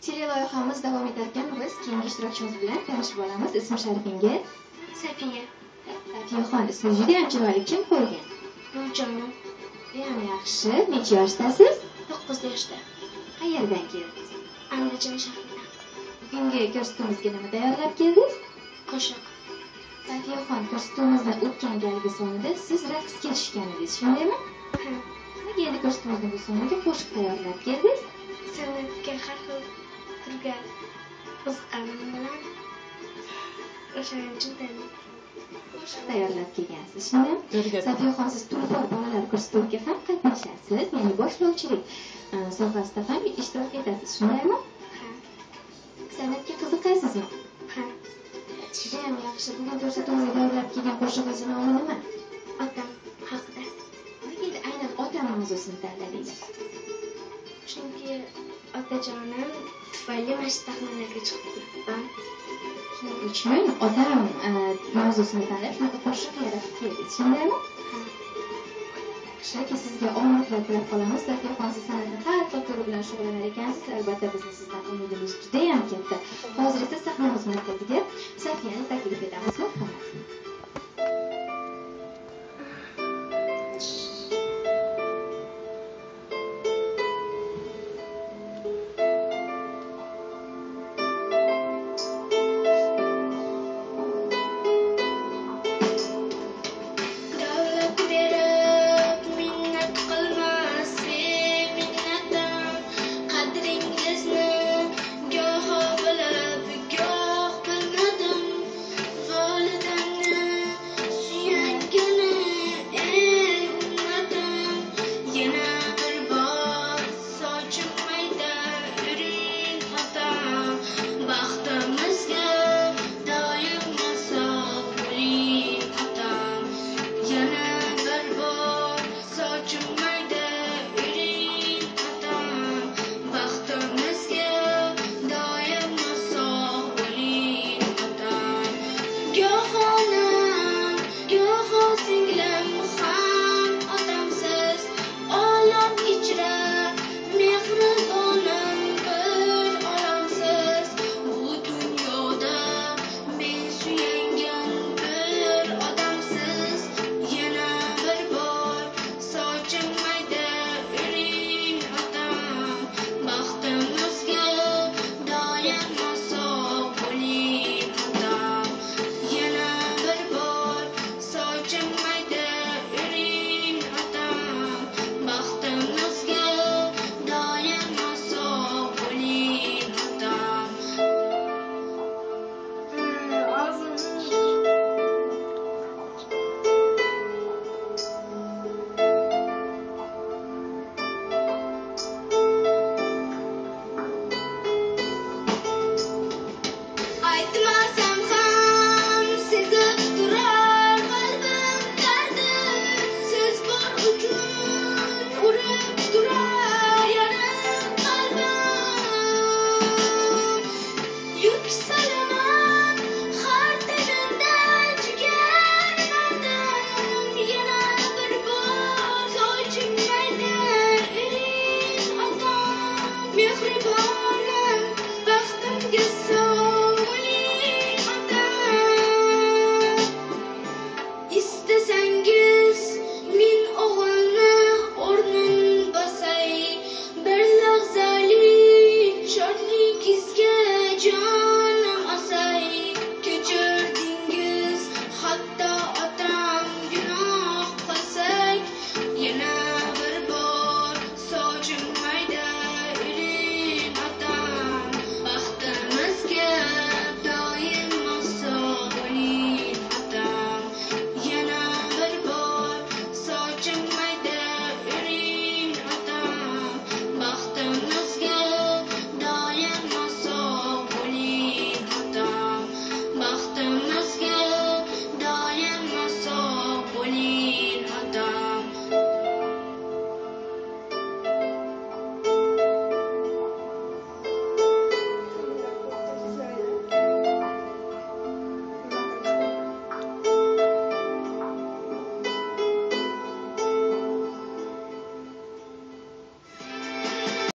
Teleloyihamiz davom etarkan, biz keyingi ishtirokchimiz bilan tanishib olamiz. Ism sharifingiz? Safiya. Safiyaxon ismi juda ham chiroyli. Kim qo'ygan? Buvijonim. Juda ham yaxshi. Necha yoshdasiz? 9 yoshda. Qayerdan keldingiz? Andijon shahridan. Bugungi ko'rsatuvimizga nima tayyorlab keldingiz? Qo'shiq. Safiyaxon, ko'rsatuvimizdan o'tgan galgi sonida siz raqsga tushgan edingiz, shundaymi? Ha. Nega endi ko'rsatuvimizning bu soniga qo'shiq tayyorlab keldingiz? San'atga har xil turga qiziqqanim bilan o'shaning uchun qo'shiq tayyorlab kelgansiz, shundaymi? Safiyaxon, siz Tulpor bolalar ko'rsatuviga ham qatnashasiz, ya'ni boshlovchilik sohasida ham ishtirok etasiz, shundaymi? Ha. San'atga qiziqasizmi? Ha. Juda ham yaxshi. Bugun ko'rsatuvimizga tayyorlab kelgan qo'shig'ingiz nomi nima? Otam haqida. Nega aynan otam mavzusini tanladingiz? Chunki otajonim tufayli mana shu sahnalarga chiqib turibman. Shuning uchun otam mavzusini tanlab shunaqa qo'shiq yaratib keldingiz, shundaymi? Ha. Yaxshi, sizga omadlar tilab qolamiz. Safiyaxon, siz san'atni har xil turi bilan shug'ullanar ekansiz. Albatta bizni sizdan umidimiz juda ham katta. Hozir esa sahnamiz markaziga Safiyani taklif etamiz. Marhamat.